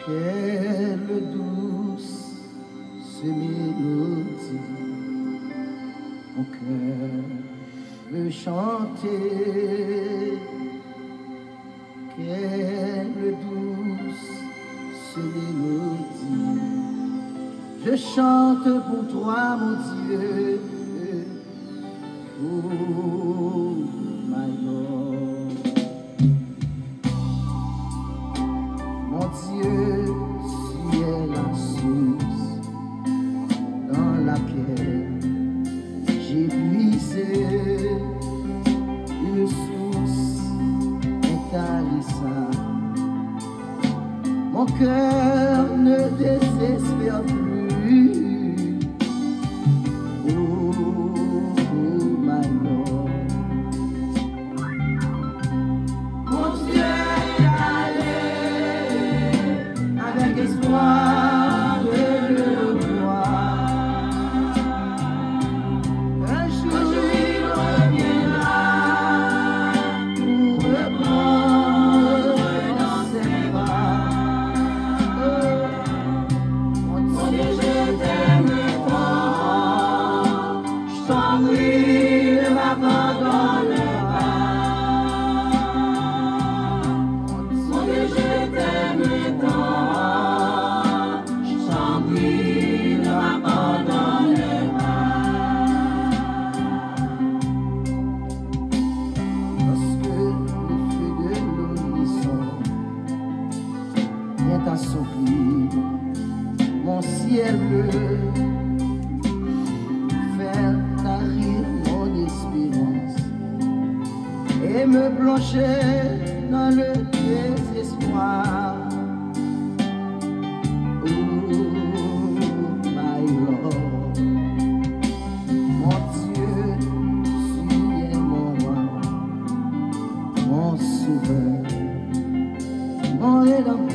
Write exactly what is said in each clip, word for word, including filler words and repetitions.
Quelle douce mélodie, mon cœur veut chanter. Quelle douce mélodie, je chante pour toi, mon Dieu. Oh, my Lord. Mon Dieu, tu es la source dans laquelle j'ai puisé, une source intarissable. Mon cœur ne désespère plus. Oh, oh, my Lord. Mon Dieu est allé avec espoir de le revoir. Un jour il reviendra pour me prendre dans ses bras. Oh, mon Dieu, je t'aime tant. Je t'en prie, ne m'abandonne pas. Mon Dieu, je t'aime tant. Je t'en prie, ne m'abandonne pas. Lorsque le feu de l'horizon vient assombrir mon ciel bleu, faire tarir mon espérance et me plonger dans le désespoir. Oh, my Lord, mon Dieu, tu es mon roi, mon sauveur, mon rédempteur.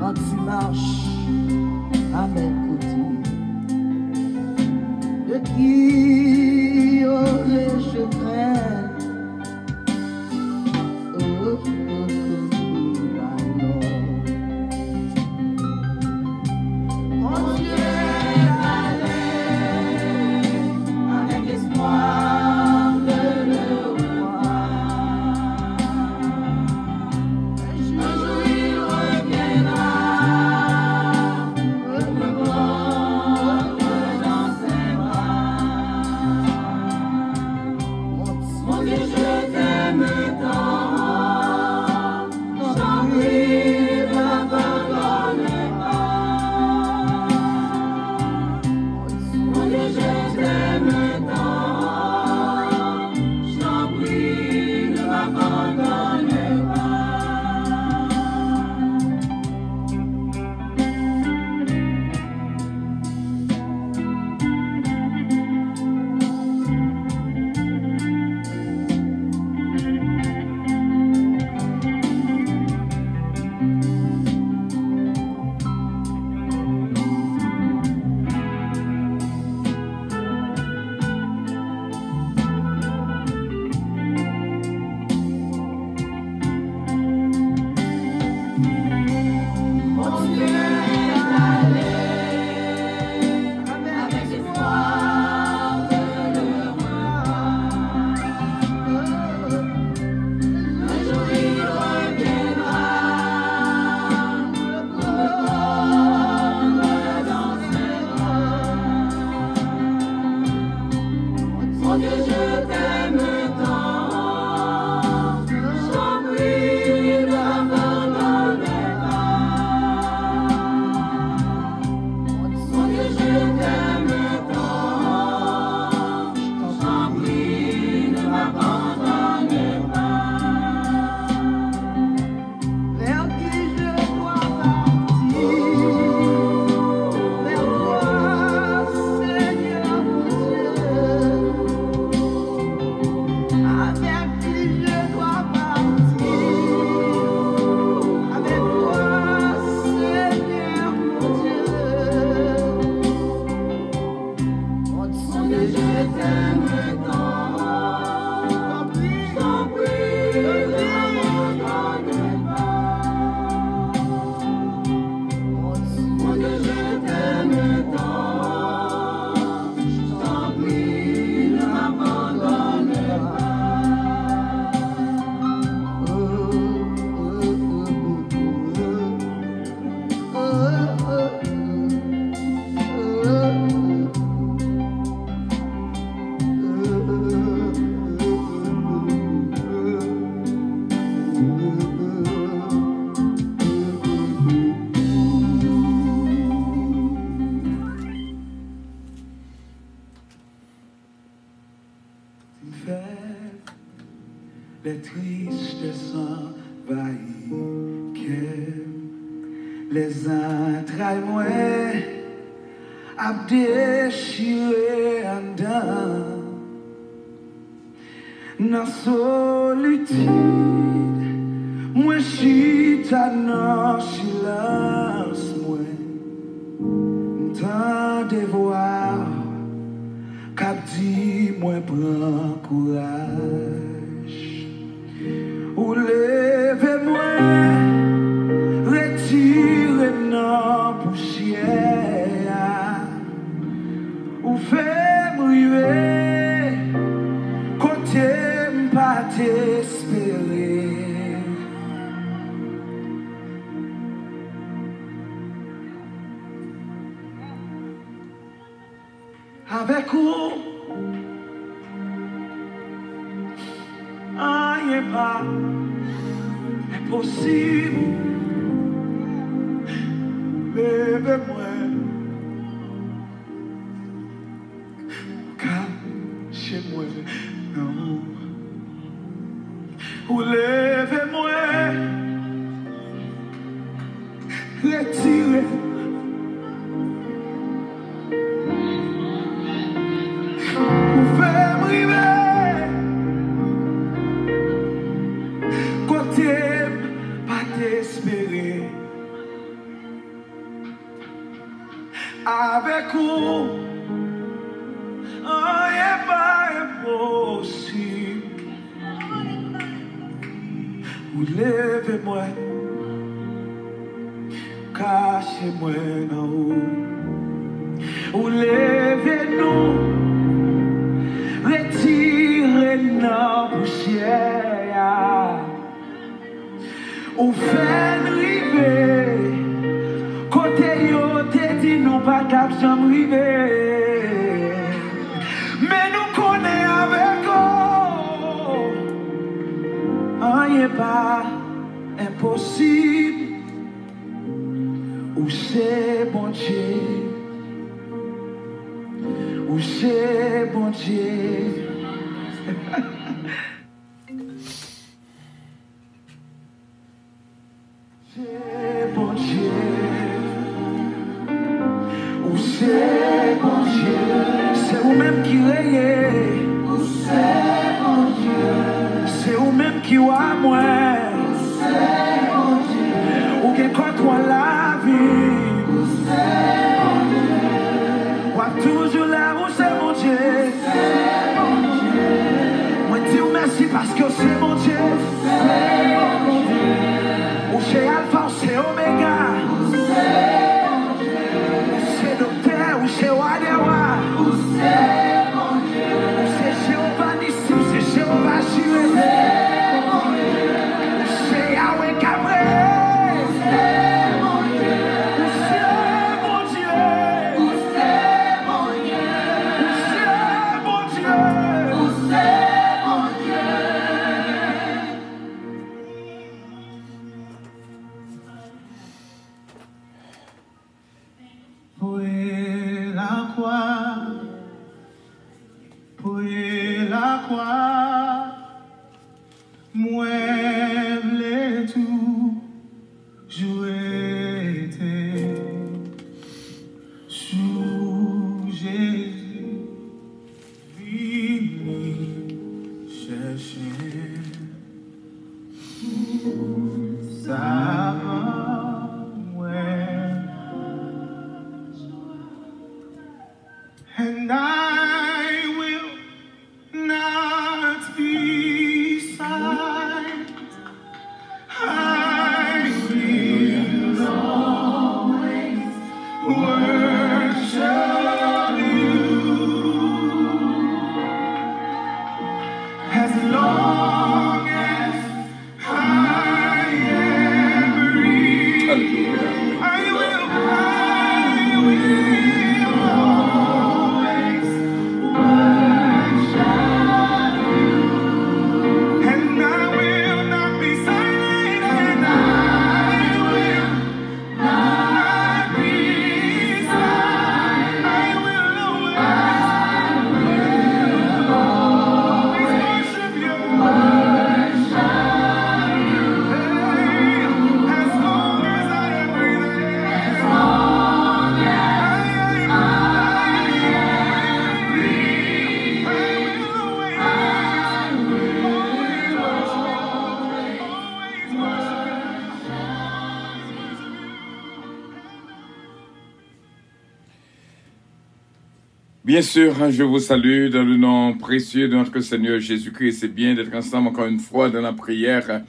Quand tu marches à mes côtés, de qui aurais-je crainte? Oh, oh, oh. Lè tristès anvayi kè m, lè zantray mwen ap dechire anndan. Nan solitid, mwen chita nan silans mwen. M tande vwa k ap di mwen pran kouraj. Ou leve mwen, retire m nan pousyè a. Ou fè m rive kote m pa t espere. Avèk ou, anyen pa enposib. Leve mwen, kache mwen nan ou. Ou leve mwen, retire. Ou fè m rive kote m pa t espere. Avèk ou, anyen pa enposib. Ou leve mwen, kache mwen nan ou. Ou leve nou, retire n nan pousyè a. Ou fè n rive kote yo te di nou pa t ap janm rive. Men nou konnen avèk ou, anyen pa enposib. Ou se Bondye. Ou se Bondye. Se Bondye. Ou se Bondye. Se ou menm ki reye. Ou se Bondye. Se ou menm ki wa mwen. Ou se Bondye. Ou gen kontwòl lavi. Ou se Bondye. W ap toujou la, ou se Bondye. Mwen di w mèsi paske w se Bondye. Ou se Alfa, ou se Omega. Ou se doktè, ou se wa dè wa. Ou se Jewova Nisi, ou se Jewova Jire. Ou se Yawe Gabreyèl. Ou se Bondye. Ou se Bondye. Ou se Bondye. Ou se Bondye. Voye lakwa, voye lakwa, mwen vle toujou rete sou Jezi. Vini chèche m, sav mwen. And I will not be silent. I will always worship you. As long as I am breathing, I will, I will always Bien sûr, je vous salue dans le nom précieux de notre Seigneur Jésus-Christ. C'est bien d'être ensemble encore une fois dans la prière.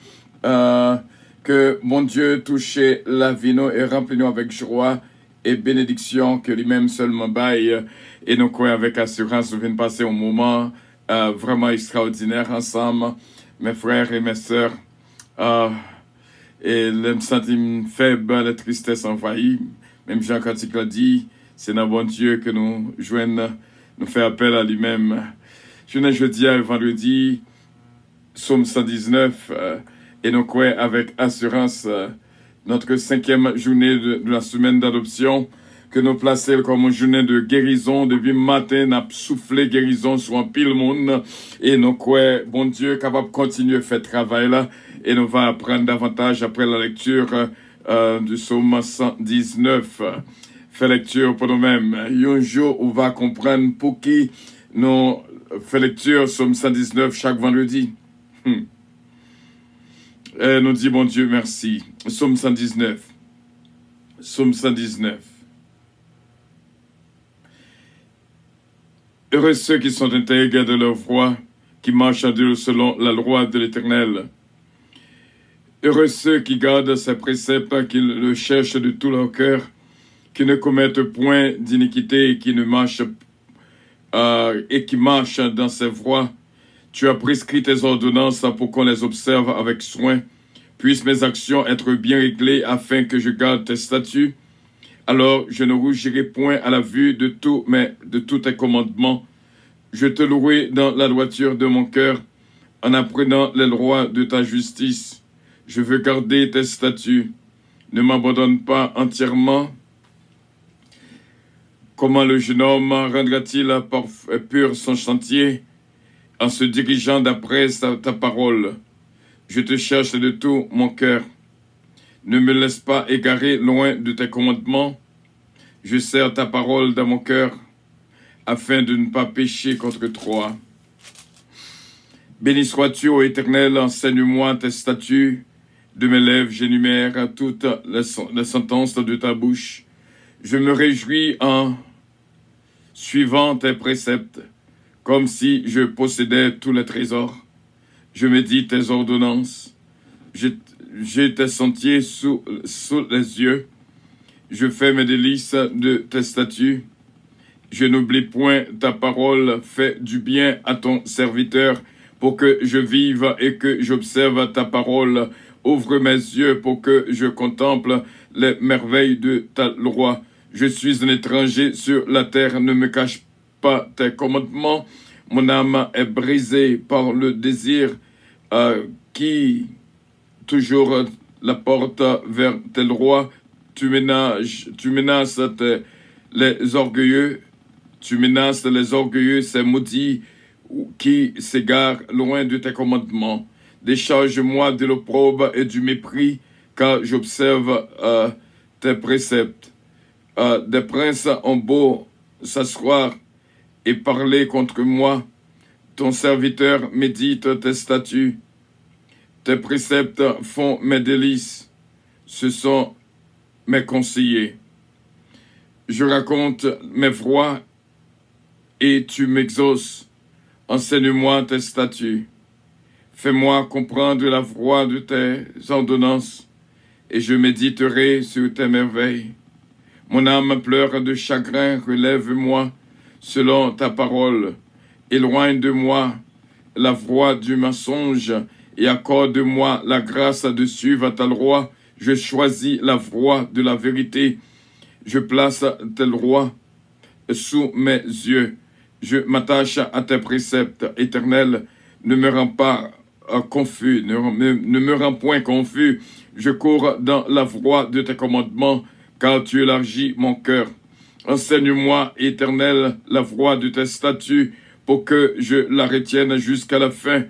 Euh, que Bon Dieu touche la vie nou et remplit nous avec joie et bénédiction que lui-même seulement bail. Et nous croyons avec assurance, nous venons passer un moment euh, vraiment extraordinaire ensemble, mes frères et mes sœurs. Euh, e lè m santi m fèb, la tristès anvayi. Menm jan kantik la di, se nan Bondye ke nou jwenn, nou fè apèl a li menm. Jounen jodi a, vandredi, Sòm san diznèf, euh, e nou kwè avèk asirans, euh, notre cinquième journée de, de la semaine d'adoption, ke nou plase l kòm yon jounen de gerizon. Depi maten, n ap soufle gerizon sou anpil moun. E nou kwè Bondye kapab kontinye fè travay la. E nou va aprann davantaj apre la lecture euh, du psaume cent dix-neuf. Fè lekti pou nou menm. Yon jou, ou va konprann pouki nou fè lekti Sòm san diznèf chak vandredi. Hmm. E nou di Bondye mèsi. Sòm san diznèf. Sòm san diznèf. Heureux ceux qui sont intègres dans leur voie, qui marchent en Dieu selon la loi de l'Éternel. Heureux ceux qui gardent ses préceptes, qui le cherchent de tout leur cœur, qui ne commettent point d'iniquité et qui ne marchent euh, et qui marchent dans ses voies. Tu as prescrit tes ordonnances pour qu'on les observe avec soin. Puissent mes actions être bien réglées afin que je garde tes statuts. Alors je ne rougirai point à la vue de tous mes, de tous tes commandements. Je te louerai dans la droiture de mon cœur, en apprenant les lois de ta justice. Je veux garder tes statuts. Ne m'abandonne pas entièrement. Comment le jeune homme rendra-t-il pur son sentier en se dirigeant d'après ta parole? Je te cherche de tout mon cœur. Ne me laisse pas égarer loin de tes commandements. Je serre ta parole dans mon cœur afin de ne pas pécher contre toi. Béni sois-tu, ô Éternel, enseigne-moi tes statuts. De mes lèvres, j'énumère toutes les, les sentences de ta bouche. Je me réjouis en suivant tes préceptes, comme si je possédais tous les trésors. Je médite tes ordonnances. J'ai tes sentiers sous, sous les yeux. Je fais mes délices de tes statuts. Je n'oublie point ta parole. Fais du bien à ton serviteur pour que je vive et que j'observe ta parole. Ouvre mes yeux pour que je contemple les merveilles de ta loi. Je suis un étranger sur la terre, ne me cache pas tes commandements. Mon âme est brisée par le désir euh, qui toujours la porte vers tes lois. Tu ménages, tu menaces tes, les orgueilleux. Tu menaces les orgueilleux, ces maudits qui s'égarent loin de tes commandements. Décharge-moi de l'opprobre et du mépris, car j'observe euh, tes préceptes. Euh, des princes ont beau s'asseoir et parler contre moi. Ton serviteur médite tes statuts. Tes préceptes font mes délices. Ce sont mes conseillers. Je raconte mes voies et tu m'exauces. Enseigne-moi tes statuts. Fais-moi comprendre la voie de tes ordonnances, et je méditerai sur tes merveilles. Mon âme pleure de chagrin, relève-moi selon ta parole. Éloigne de moi la voie du mensonge et accorde-moi la grâce de suivre ta loi. Je choisis la voie de la vérité. Je place tes lois sous mes yeux. Je m'attache à tes préceptes. Éternel, ne me rends pas euh, confus, ne, ne, ne me rends point confus. Je cours dans la voie de tes commandements, car tu élargis mon cœur. Enseigne-moi, Éternel, la voie de tes statuts, pour que je la retienne jusqu'à la fin.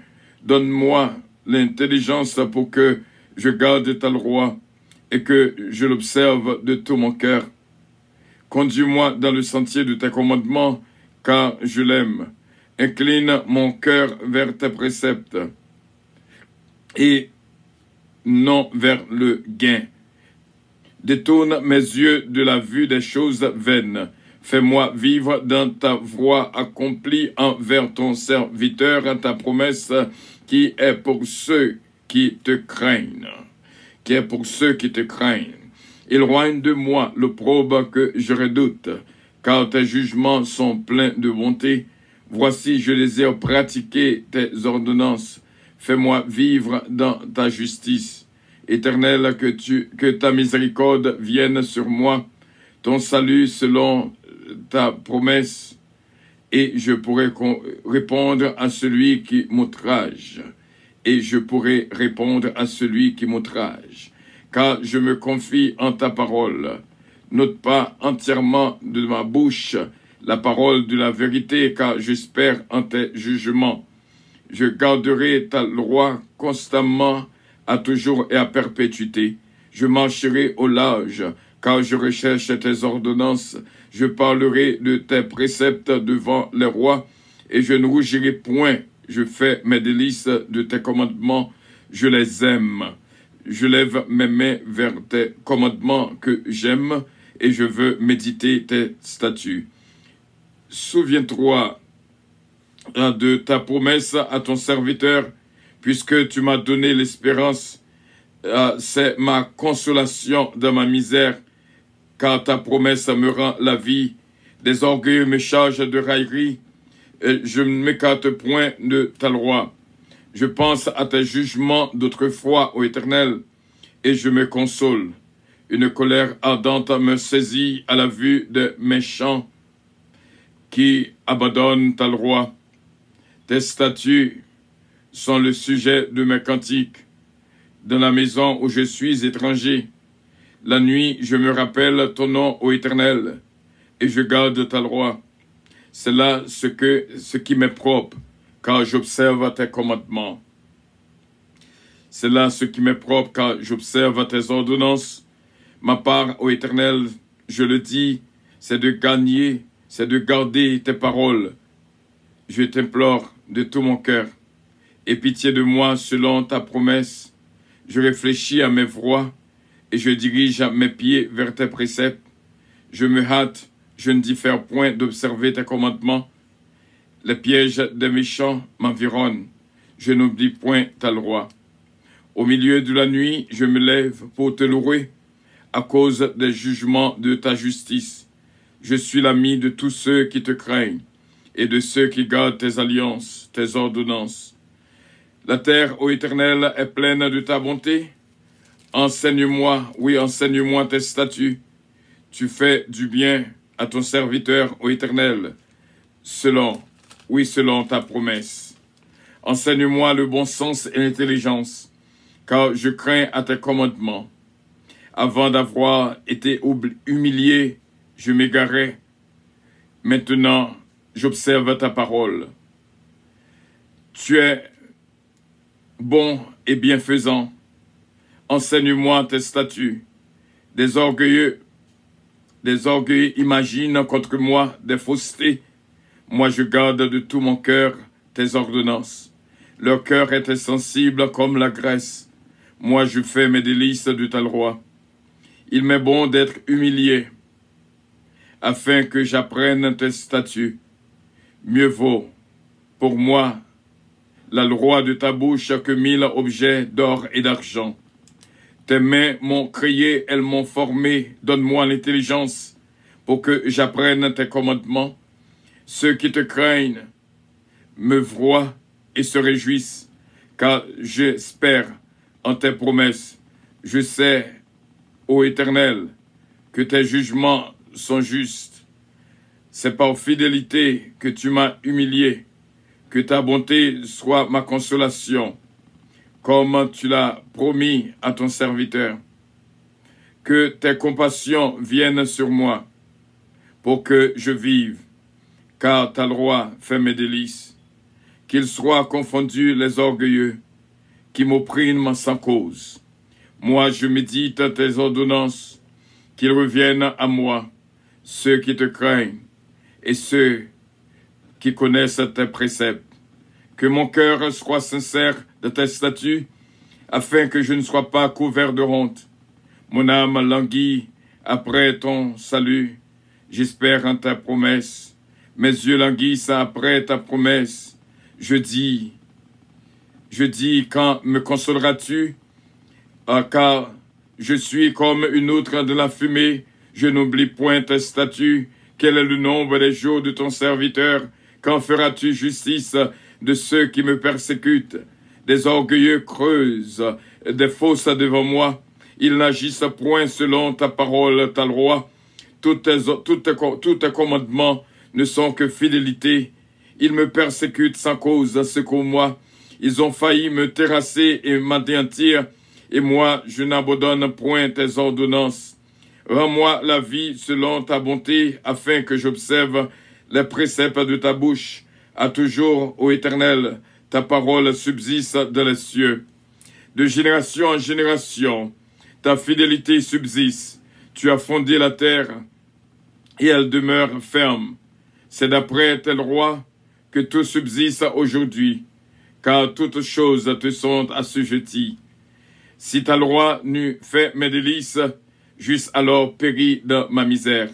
Donne-moi l'intelligence pour que je garde ta loi et que je l'observe de tout mon cœur. Conduis-moi dans le sentier de tes commandements, car je l'aime. Incline mon cœur vers tes préceptes et non vers le gain. Détourne mes yeux de la vue des choses vaines. Fais-moi vivre dans ta voie accomplie envers ton serviteur, ta promesse qui est pour ceux qui te craignent, qui est pour ceux qui te craignent. Éloigne de moi l'opprobre que je redoute, car tes jugements sont pleins de bonté. Voici, je désire pratiquer tes ordonnances. Fais-moi vivre dans ta justice. Éternel, que tu, que ta miséricorde vienne sur moi, ton salut selon ta promesse, et je pourrai con- répondre à celui qui m'outrage. Et je pourrai répondre à celui qui m'outrage. Car je me confie en ta parole. N'ôte pas entièrement de ma bouche la parole de la vérité, car j'espère en tes jugements. Je garderai ta loi constamment, à toujours et à perpétuité. Je marcherai au large, car je recherche tes ordonnances. Je parlerai de tes préceptes devant les rois, et je ne rougirai point. Je fais mes délices de tes commandements. Je les aime. Je lève mes mains vers tes commandements que j'aime, et je veux méditer tes statuts. Souviens-toi de ta promesse à ton serviteur, puisque tu m'as donné l'espérance. Euh, c'est ma consolation dans ma misère, car ta promesse me rend la vie. Des orgueilleux me chargent de raillerie, et je ne m'écarte point de ta loi. Je pense à tes jugements d'autrefois, ô Éternel, et je me console. Une colère ardente me saisit à la vue des méchants qui abandonnent ta loi. Tes statuts sont le sujet de mes cantiques. Dans la maison où je suis étranger, la nuit, je me rappelle ton nom, ô Éternel, et je garde ta loi. C'est là ce que, ce qui m'est propre, car j'observe tes commandements. C'est là ce qui m'est propre, car j'observe tes ordonnances. Ma part, ô Éternel, je le dis, c'est de gagner, c'est de garder tes paroles. Je t'implore de tout mon cœur. Aie pitié de moi selon ta promesse. Je réfléchis à mes voies et je dirige mes pieds vers tes préceptes. Je me hâte, je ne diffère point d'observer tes commandements. Les pièges des méchants m'environnent. Je n'oublie point ta loi. Au milieu de la nuit, je me lève pour te louer à cause des jugements de ta justice. Je suis l'ami de tous ceux qui te craignent et de ceux qui gardent tes alliances, tes ordonnances. La terre, ô Éternel, est pleine de ta bonté. Enseigne-moi, oui, enseigne-moi tes statuts. Tu fais du bien à ton serviteur, ô Éternel, selon, oui, selon ta promesse. Enseigne-moi le bon sens et l'intelligence, car je crains à tes commandements. Avant d'avoir été oubli- humilié, je m'égarais. Maintenant, j'observe ta parole. Tu es bon et bienfaisant. Enseigne-moi tes statuts. Des orgueilleux, des orgueilleux imaginent contre moi des faussetés. Moi, je garde de tout mon cœur tes ordonnances. Leur cœur est insensible comme la graisse. Moi, je fais mes délices de ta loi. Il m'est bon d'être humilié, afin que j'apprenne tes statuts. Mieux vaut pour moi la loi de ta bouche que mille objets d'or et d'argent. Tes mains m'ont créé, elles m'ont formé. Donne-moi l'intelligence pour que j'apprenne tes commandements. Ceux qui te craignent me voient et se réjouissent, car j'espère en tes promesses. Je sais, ô Éternel, que tes jugements sont justes. C'est par fidélité que tu m'as humilié. Que ta bonté soit ma consolation, comme tu l'as promis à ton serviteur. Que tes compassions viennent sur moi, pour que je vive, car ta loi fait mes délices. Qu'ils soient confondus les orgueilleux, qui m'oppriment sans cause. Moi, je médite tes ordonnances, qu'ils reviennent à moi, ceux qui te craignent et ceux qui connaissent tes préceptes. Que mon cœur soit sincère de tes statuts, afin que je ne sois pas couvert de honte. Mon âme languit après ton salut, J'espère en ta promesse. Mes yeux languissent après ta promesse. Je dis, je dis, quand me consoleras-tu? Ah, car je suis comme une outre de la fumée. Je n'oublie point tes statuts. Quel est le nombre des jours de ton serviteur? Quand feras-tu justice de ceux qui me persécutent? Des orgueilleux creusent des fosses devant moi. Ils n'agissent point selon ta parole, ta loi. Tous tes, tous tes co-, tous tes commandements ne sont que fidélité. Ils me persécutent sans cause, secours-moi. Ils ont failli me terrasser et m'anéantir, et moi, je n'abandonne point tes ordonnances. Rends-moi la vie selon ta bonté, afin que j'observe les préceptes de ta bouche. À toujours, ô Éternel, ta parole subsiste dans les cieux. De génération en génération, ta fidélité subsiste. Tu as fondé la terre et elle demeure ferme. C'est d'après tes lois que tout subsiste aujourd'hui, car toutes choses te sont assujetties. Si ta loi n'eût fait mes délices, j'eusse alors péri dans ma misère.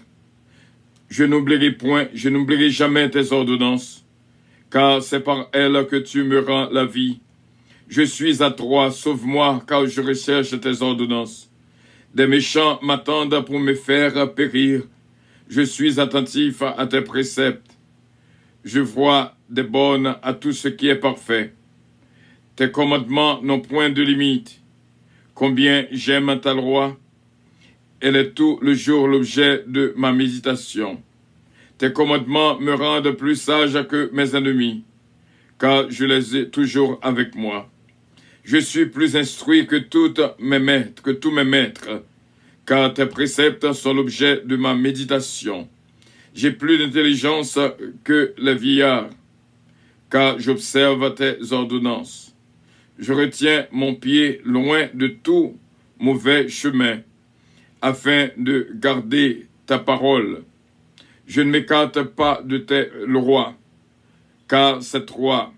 Je n'oublierai point, je n'oublierai jamais tes ordonnances, car c'est par elles que tu me rends la vie. Je suis à toi, sauve-moi, car je recherche tes ordonnances. Des méchants m'attendent pour me faire périr. Je suis attentif à tes préceptes. Je vois des bornes à tout ce qui est parfait. Tes commandements n'ont point de limite. Combien j'aime ta loi. Elle est tout le jour l'objet de ma méditation. Tes commandements me rendent plus sage que mes ennemis, car je les ai toujours avec moi. Je suis plus instruit que toutes mes maîtres, que tous mes maîtres, car tes préceptes sont l'objet de ma méditation. J'ai plus d'intelligence que les vieillards, car j'observe tes ordonnances. Je retiens mon pied loin de tout mauvais chemin, afin de garder ta parole. Je ne m'écarte pas de tes lois, car c'est toi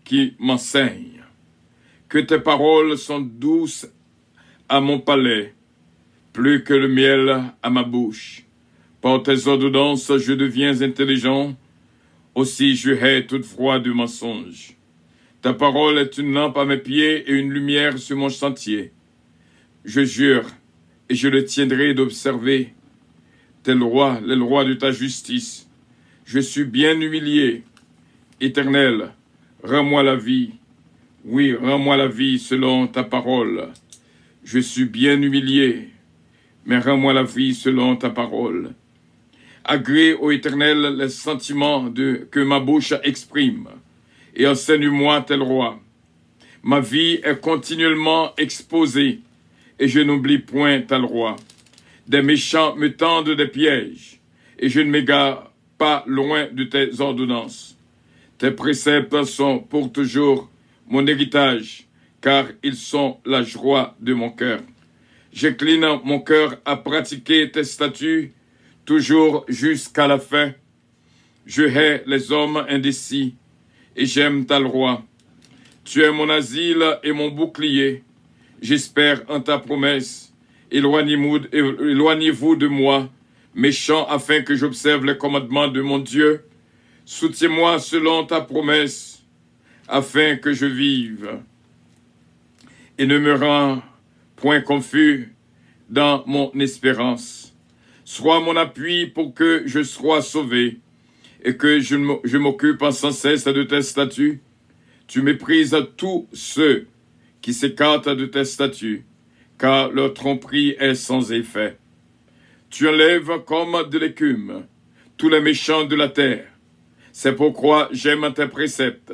qui m'enseignes. Que tes paroles sont douces à mon palais, plus que le miel à ma bouche. Par tes ordonnances, je deviens intelligent, aussi je hais toute voie de mensonge. Ta parole est une lampe à mes pieds et une lumière sur mon sentier. Je jure, et je le tiendrai d'observer tes lois, les lois de ta justice. Je suis bien humilié. Éternel, rends-moi la vie. Oui, rends-moi la vie selon ta parole. Je suis bien humilié, mais rends-moi la vie selon ta parole. Agrée, ô Éternel, les sentiments de, que ma bouche exprime, et enseigne-moi tes lois. Ma vie est continuellement exposée, et je n'oublie point ta loi. Des méchants me tendent des pièges, et je ne m'égare pas loin de tes ordonnances. Tes préceptes sont pour toujours mon héritage, car ils sont la joie de mon cœur. J'incline mon cœur à pratiquer tes statuts toujours jusqu'à la fin. Je hais les hommes indécis et j'aime ta loi. Tu es mon asile et mon bouclier. J'espère en ta promesse. Éloignez-vous, éloignez-vous de moi, méchants, afin que j'observe les commandements de mon Dieu. Soutiens-moi selon ta promesse, afin que je vive. Et ne me rends point confus dans mon espérance. Sois mon appui pour que je sois sauvé et que je m-, je m'occupe sans cesse de tes statuts. Tu méprises tous ceux qui s'écartent de tes statuts, car leur tromperie est sans effet. Tu enlèves comme de l'écume tous les méchants de la terre. C'est pourquoi j'aime tes préceptes.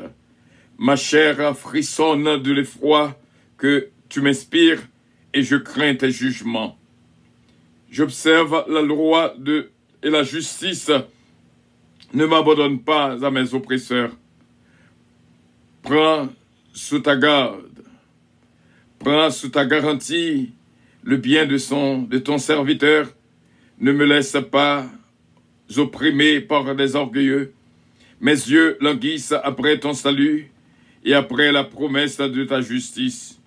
Ma chair frissonne de l'effroi que tu m'inspires et je crains tes jugements. J'observe la loi de, et la justice. Ne m'abandonne pas à mes oppresseurs. Prends sous ta garde, prends sous ta garantie le bien de son, de ton serviteur. Ne me laisse pas opprimé par les orgueilleux. Mes yeux languissent après ton salut et après la promesse de ta justice.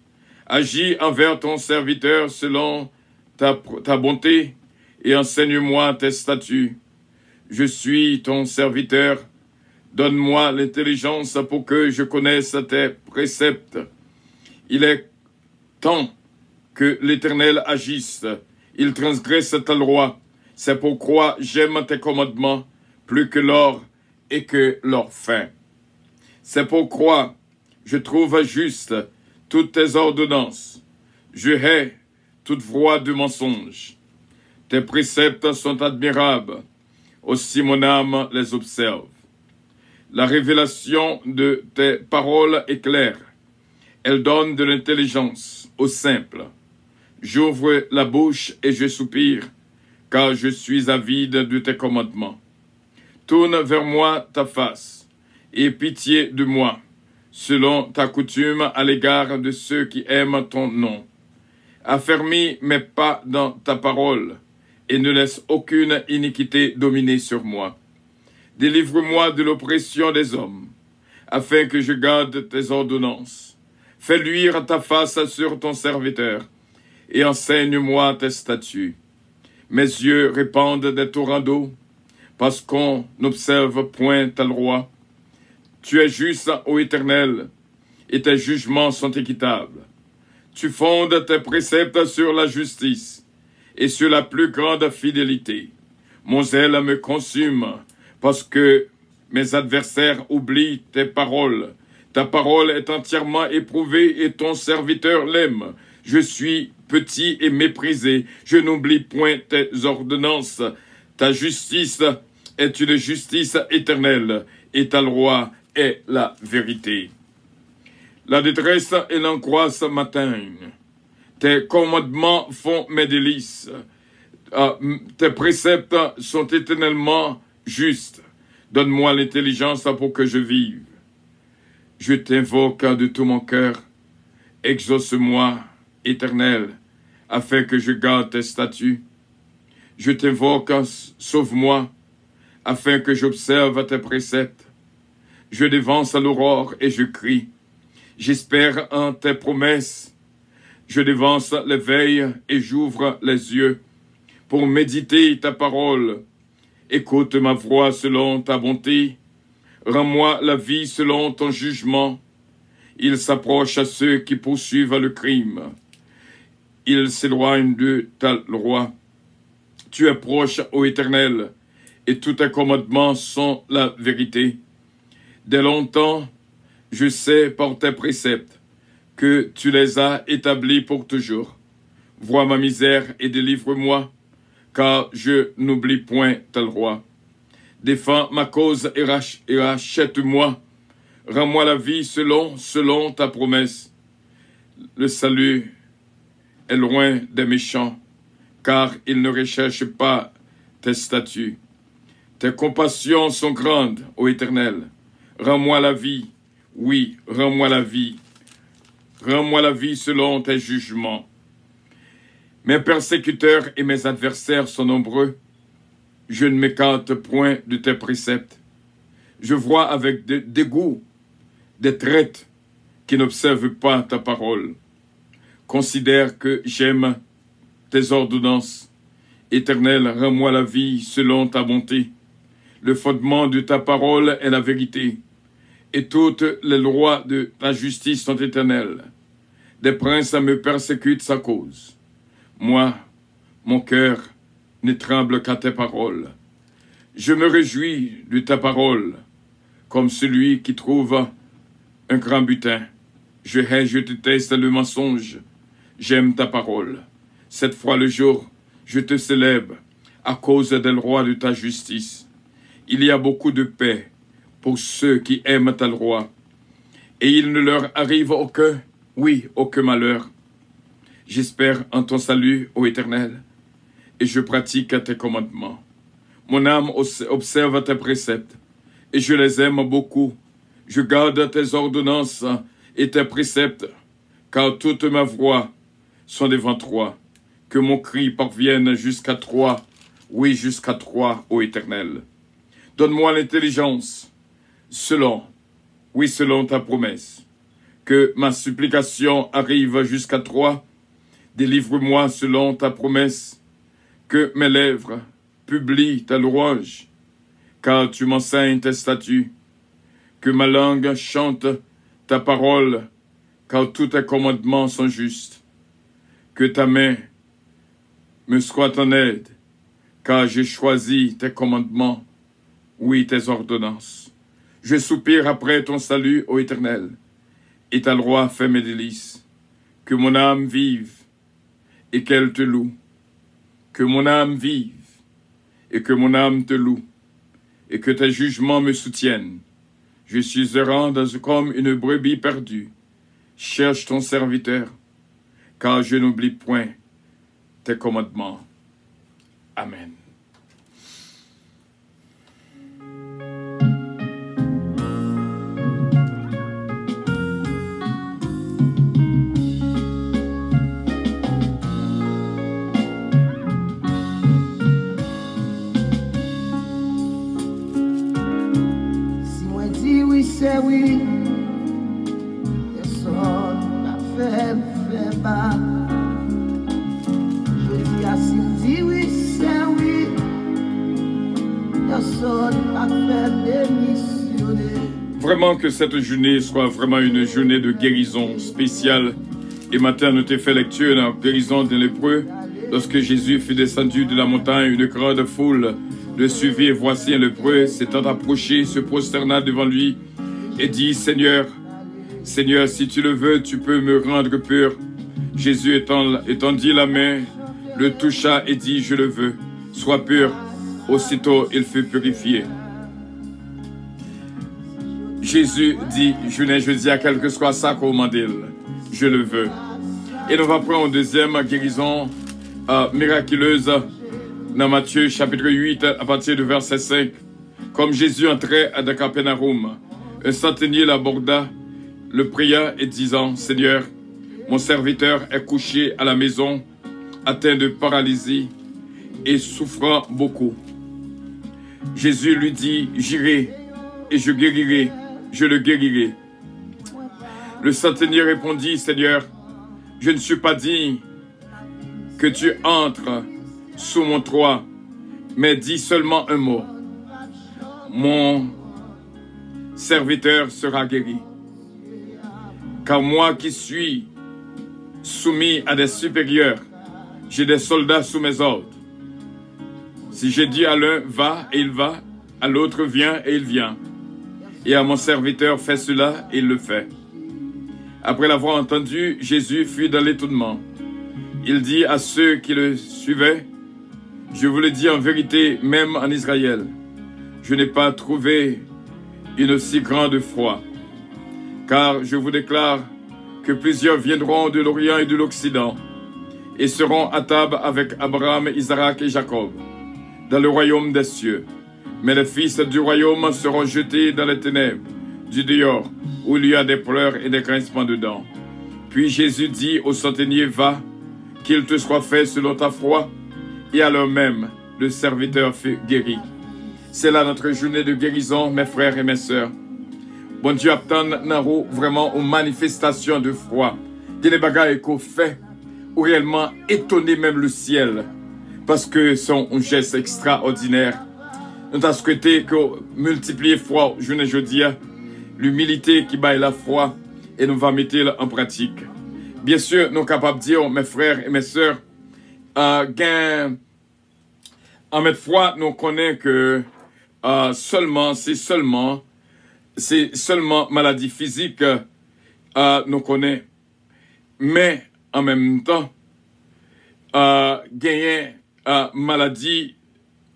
Agis envers ton serviteur selon ta, ta bonté et enseigne-moi tes statuts. Je suis ton serviteur. Donne-moi l'intelligence pour que je connaisse tes préceptes. Il est temps que l'Éternel agisse. Il transgresse ta loi. C'est pourquoi j'aime tes commandements plus que l'or et que l'or fin. C'est pourquoi je trouve juste toutes tes ordonnances. Je hais toute voie de mensonge. Tes préceptes sont admirables. Aussi mon âme les observe. La révélation de tes paroles est claire. Elle donne de l'intelligence aux simples. J'ouvre la bouche et je soupire, car je suis avide de tes commandements. Tourne vers moi ta face, aie pitié de moi, selon ta coutume à l'égard de ceux qui aiment ton nom. Affermis mes pas dans ta parole, et ne laisse aucune iniquité dominer sur moi. Délivre-moi de l'oppression des hommes, afin que je garde tes ordonnances. Fais luire ta face sur ton serviteur, et enseigne-moi tes statuts. Mes yeux répandent des torrents d'eau, parce qu'on n'observe point ta loi. Tu es juste, ô Éternel, et tes jugements sont équitables. Tu fondes tes préceptes sur la justice et sur la plus grande fidélité. Mon zèle me consume, parce que mes adversaires oublient tes paroles. Ta parole est entièrement éprouvée et ton serviteur l'aime. Je suis petit et méprisé. Je n'oublie point tes ordonnances. Ta justice est une justice éternelle et ta loi est la vérité. La détresse et l'angoisse m'atteignent. Tes commandements font mes délices. Ah, m- tes préceptes sont éternellement justes. Donne-moi l'intelligence pour que je vive. Je t'invoque de tout mon cœur. Exauce-moi, Éternel, afin que je garde tes statuts. Je t'invoque, sauve-moi, afin que j'observe tes préceptes. Je dévance l'aurore et je crie. J'espère en tes promesses. Je dévance les veilles et j'ouvre les yeux pour méditer ta parole. Écoute ma voix selon ta bonté. Rends-moi la vie selon ton jugement. Il s'approche à ceux qui poursuivent le crime. Il s'éloigne de ta loi. Tu es proche, ô Éternel, et tous tes commandements sont la vérité. Dès longtemps, je sais par tes préceptes que tu les as établis pour toujours. Vois ma misère et délivre-moi, car je n'oublie point ta loi. Défends ma cause et rach- et rachète-moi. Rends-moi la vie selon, selon ta promesse. Le salut est loin des méchants, car ils ne recherchent pas tes statuts. Tes compassions sont grandes, ô Éternel. Rends-moi la vie. Oui, rends-moi la vie. Rends-moi la vie selon tes jugements. Mes persécuteurs et mes adversaires sont nombreux. Je ne m'écarte point de tes préceptes. Je vois avec dé- dégoût des traîtres qui n'observent pas ta parole. Considère que j'aime tes ordonnances. Éternel, rends-moi la vie selon ta bonté. Le fondement de ta parole est la vérité, et toutes les lois de ta justice sont éternelles. Des princes me persécutent sans cause. Moi, mon cœur ne tremble qu'à tes paroles. Je me réjouis de ta parole, comme celui qui trouve un grand butin. Je hais, je déteste le mensonge. J'aime ta parole. Sept fois le jour, je te célèbre à cause des lois de ta justice. Il y a beaucoup de paix pour ceux qui aiment ta loi, et il ne leur arrive aucun, oui, aucun malheur. J'espère en ton salut, ô Éternel, et je pratique tes commandements. Mon âme os- observe tes préceptes, et je les aime beaucoup. Je garde tes ordonnances et tes préceptes, car toutes mes voies sont devant toi. Que mon cri parvienne jusqu'à toi, oui, jusqu'à toi, ô Éternel. Donne-moi l'intelligence selon, oui, selon ta promesse. Que ma supplication arrive jusqu'à toi. Délivre-moi selon ta promesse. Que mes lèvres publient ta louange. car tu m'enseignes tes statuts. Que ma langue chante ta parole, car tous tes commandements sont justes. Que ta main me soit en aide, car j'ai choisi tes commandements, oui, tes ordonnances. Je soupire après ton salut, ô Éternel, et ta loi fait mes délices. Que mon âme vive et qu'elle te loue. Que mon âme vive et que mon âme te loue, et que tes jugements me soutiennent. Je suis errant dans, comme une brebis perdue. Cherche ton serviteur, car je n'oublie point tes commandements. Amen. Si mwen di wi, se wi. Pèsonn pa fè m fè bak. Jodi a, si m di wi, se wi. Pèsonn pa fè m demisyone. Vraiment, que cette journée soit vraiment une journée de guérison spéciale. Et matin, nous te fait lecture dans la guérison d'un lépreux. Lorsque Jésus fut descendu de la montagne, une grande foule le suivit. Et voici un lépreux s'étant approché, se prosterna devant lui et dit, Seigneur, Seigneur, si tu le veux, tu peux me rendre pur. Jésus étend- étendit la main, le toucha et dit, Je le veux, sois pur. Aussitôt, il fut purifié. Jezi di, jounen jodi a, kèlkeswa sa ke w mande l, je le veux. E nou va pran yon dezyèm gerizon euh, miraculez nan Matthieu chapitre huit à partir de verset cinq. Comme Jésus entrait dans Capernaum, un centenier l'aborda, le pria et disant, Seigneur, mon serviteur est couché à la maison, atteint de paralysie et souffrant beaucoup. Jésus lui dit, J'irai et je guérirai, je le guérirai. Le centenier répondit, Seigneur, je ne suis pas digne que tu entres sous mon toit, mais dis seulement un mot. Mon serviteur sera guéri. Car moi qui suis soumis à des supérieurs, j'ai des soldats sous mes ordres. Si je dis à l'un, va, et il va, à l'autre, viens, et il vient. Et à mon serviteur, fais cela, et il le fait. Après l'avoir entendu, Jésus fut dans l'étonnement. Il dit à ceux qui le suivaient, Je vous le dis en vérité, même en Israël, je n'ai pas trouvé une si grande foi. Car je vous déclare que plusieurs viendront de l'Orient et de l'Occident et seront à table avec Abraham, Isaac et Jacob dans le royaume des cieux. Mais les fils du royaume seront jetés dans les ténèbres du dehors, où il y a des pleurs et des grincements de dents. Puis Jésus dit au centenier, Va, qu'il te soit fait selon ta foi. Et à l'heure même, le serviteur fut guéri. C'est là notre journée de guérison, mes frères et mes sœurs. Bondye ap tann nan ou vrèman yon manifestasyon de fwa. Gen de bagay ke w fè, ou reyèlman etone menm lesyèl, paske se yon jès ekstraòdinè. Nou ta swete ke w miltipliye fwa w jounen jodi a, limilite ki bay lafwa, e nou va mete l an pratik. Byen si, nou kapab di w, mes frères et mes sœurs, euh, gen anmèt fwa nou konnen ke euh, sèlman, se sèlman, se sèlman maladi fizik euh, nou konnen. Men, an menm tan, euh, genyen euh, maladi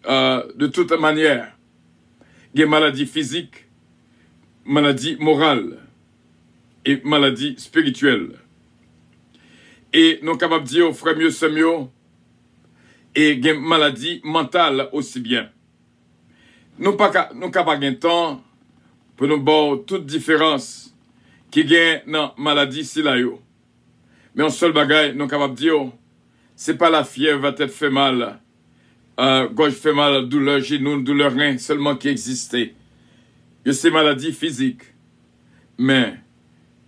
euh, de tout manyè. Gen maladi fizik, maladi moral e maladi espirityèl. E nou kapab di yo, frè m yo, sè m yo, e gen maladi mantal osi byen. Nou pa ka, nou ka pa gen tan pou nou ba w tout diferans ki gen nan maladi sila yo. Men yon sèl bagay nou kapab di w, se pa lafyèv, tèt fè mal, euh, gòj fè mal, doulè jenou, doulè ren sèlman ki egziste. Yo se maladi fizik. Men,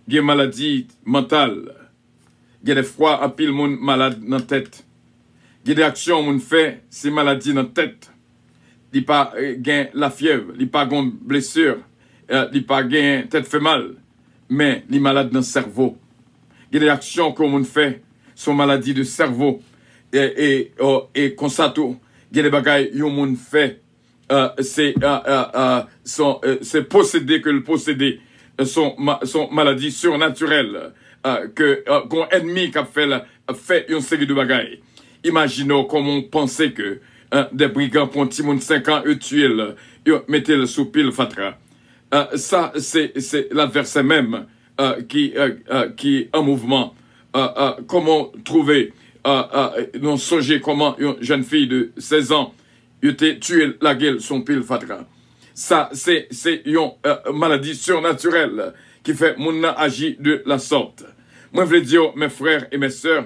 gen maladi mantal. Gen de fwa, anpil moun malad nan tèt. Gen de aksyon moun fè, se maladi nan tèt. li pa eh, gen lafyèv, li pa gen blesi, eh, li pa gen tèt fè mal, men li malad nan sèvo. Gen de aksyon ke yon moun fè, se yon maladi de sèvo. E, e, o, e konsa tou, gen de bagay yon moun fè, eh, se eh, eh, eh, son, eh, se posede ke l posede, eh, son, ma- son maladi sirnatirèl, eh, ke eh, gon ènmi k ap fè l ap fè yon seri de bagay. Imajine w kòman w panse ke eh, de brigan pran timoun senk an, yo tiye l, yo mete l sou pil fatra. Eh, sa, se se ladvèsè menm eh, ki, eh, eh, ki an mouvman. Eh, eh, kòman w twouve, eh, eh, nou sonje kòman yon jèn fi de sèz an, yo te tiye l, lage l sou yon pil fatra. Sa, se se yon eh, maladi sirnatirèl ki fè moun nan aji de la sòt. Mwen vle di w, mes frères et mes sœurs,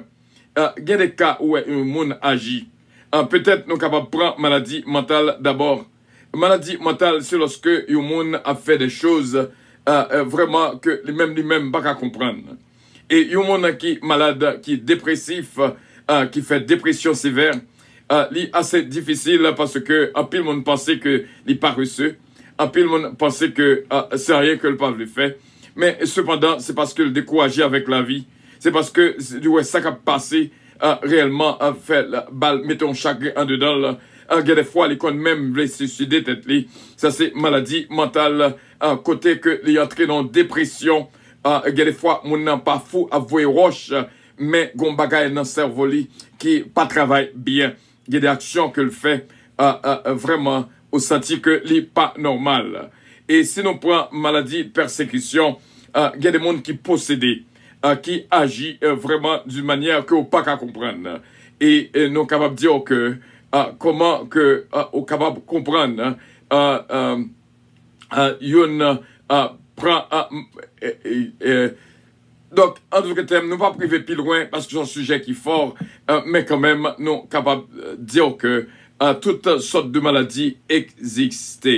eh, gen de ka ou wè yon moun aji. Eh, petèt nou kapab pran maladi mantal dabò. Maladi mantal, se lòske yon moun ap fè de choz eh, eh, vrèman ke li menm, li menm pa ka konprann. E yon moun ki malad, ki depresif, eh, ki fè depresyon sevè, eh, li ase difisil paske anpil moun panse ke li parese. Anpil moun panse ke eh, se anyen ke l pa vle fè. Men sepandan, se paske l dekouraje avèk lavi. Se paske li wè sa k ap pase eh, reyèlman eh, fè l ba l mete yon chagren andedan l. Eh, gen de fwa, li konn menm vle siside tèt li. Sa se maladi mantal, eh, kote ke li antre nan yon depresyon. Eh, gen de fwa, moun nan pa fou ap voye wòch, men gon bagay nan sèvo li ki pa travay byen. Gen de aksyon ke l fè, eh, eh, vrèman, ou santi ke li pa nòmal. E si nou pran maladi pèsekisyon, eh, gen de moun ki posede, eh, ki aji eh, vrèman d'une manière ke ou pa ka konprann. E eh, nou kapab di w ke eh, kòman ke eh, ou kapab konprann eh, eh, eh, youn eh, pran eh, m- eh, eh, eh, Donk, an tout ka, nou p ap rive pi lwen paske se yon sijè ki fò, eh, men kanmenm, nou kapab eh, di w ke eh, tout sòt de maladi egziste.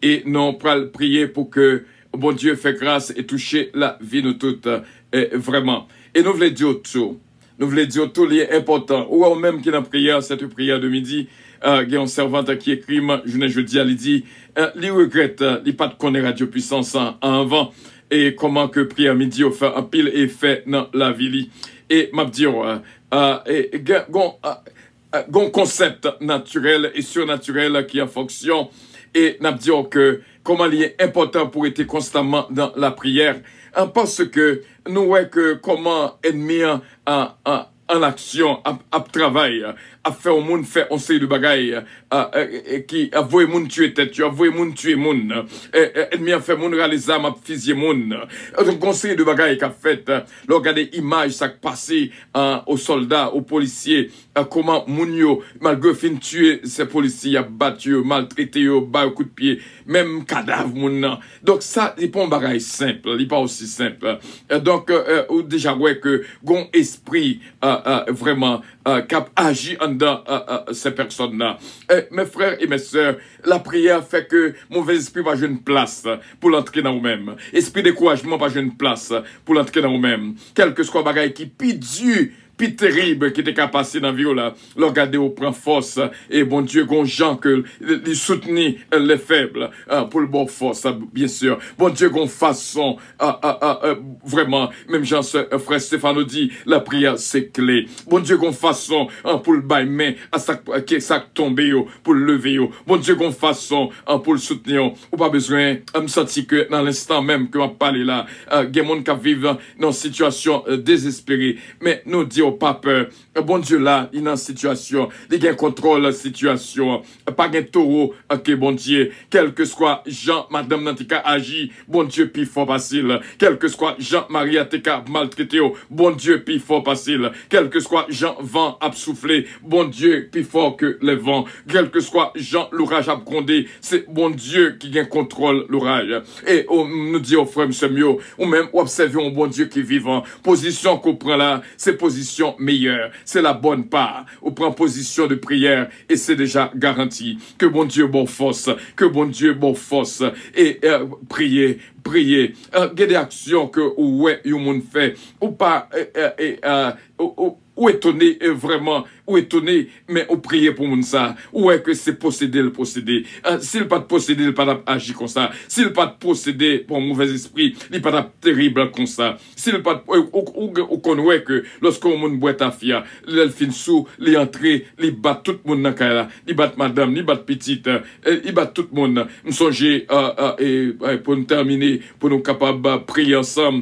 E nou pral priye pou ke Bondye fè gras e touche lavi nou tout eh, vrèman. E nou vle di w tou, nou vle di w tou, li enpòtan. Ou wè, ou menm ki nan priyè, cette prière de midi, eh, gen yon sèvant ki ekri m jounen jodi a, li di eh, li regrèt eh, li pa t konnen Radio Puissance an anvan. E kòman ke priyè midi yo fè anpil efè nan lavi li. E m ap di w, eh, eh, eh, gen gon, eh, eh, gon konsèp natirèl e sirnatirèl ki an fonksyon. E n ap di w ke kòman li enpòtan pou rete konstamman nan lapriyè. Eh, paske nou wè ke kòman ènmi an, an, an, an aksyon ap, ap travay, ap fè yon moun fè yon seri de bagay eh, eh, eh, ki ap voye moun tiye tèt yo, ap voye moun tiye moun. Eh, eh, ènmi an fè moun rale zam, ap fizye moun. Eh, donk, gon seri de bagay k ap fèt. Eh, lè w gade imaj sa k pase eh, o sòlda, o polisye, eh, kòman moun yo, malgre yo fin tiye se polisye, y ap bat yo, maltrete yo, ba yo kout pye, menm kadav moun nan. Donk, sa, li pa yon bagay senp, li pa osi senp. Eh, donk, eh, ou deja wè ke gon espri eh, eh, vrèman eh, k ap aji anndan eh, eh, se pèsòn nan. Eh, mes frères et mes sœurs, lapriyè fè ke movèzespri pa jwenn plas pou l antre nan ou menm. Espri dekourajman pa jwenn plas pou l antre nan ou menm. Kèlkeswa bagay ki pi di, pi terib ki te ka pase nan vi w la, lè w gade w pran fòs, e Bondye gon jan ke li soutni lè fèb, eh, pou l ba w fòs, byen si. Bondye gon fason, eh, eh, eh, eh, vrèman, menm jan sè, eh, frè Stefano di, lapriyè se kle. Bondye gon fason eh, pou l bay men a sa k, ke sa k tonbe yo, pou l leve yo. Bondye gon fason eh, pou l soutni yo. Ou pa bezwen, eh, m santi ke nan lenstan menm ke m ap pale la, eh, gen moun k ap viv eh, nan yon sitiyasyon eh, dezespere. Men nou di w pa pè. Bondye la, li nan sitiyasyon, li gen kontwòl sitiyasyon. Pa gen towo eh, ke Bondye. Kèlkeswa jan madanm nan te ka aji, Bondye pi fò pase l. Kèlkeswa jan mari a te ka maltrete w, Bondye pi fò pase l. Kèlkeswa jan van ap soufle, Bondye pi fò ke lè van. Kèlkeswa jan louraj ap gwonde, se Bondye ki gen kontwòl louraj. E o, nou di yo, frè m, sè m yo, ou menm, w ap sèvi yon Bondye ki vivan. Pozisyon ke w pran la, se pozisyon meyè. Se la bòn pa. Ou pran pozisyon de priyè e se deja garanti. Ke Bondye ba w fòs. Ke Bondye ba w fòs. E eh, priye, priye. Eh, gen de aksyon ke ou wè yon moun fè. Ou pa, eh, eh, eh, eh, ou, ou, Ou etone, e, vrèman, ou etone, men ou priye pou moun sa. Ou wè ke se posede l posede. A, si l pa t posede, l pa t ap aji konsa. Si l pa t posede pou yon movèzespri, li pa t ap terib konsa. Si l pa t, ou, ou, ou, ou konn wè ke lòske yon moun bwè tafya, lè l fin sou, li antre, li bat tout moun nan kay la. Li bat madanm, li bat pitit, e, li bat tout moun. M sonje, a, a, e, e, pou n tèmine, pou nou kapab, a, priye ansanm.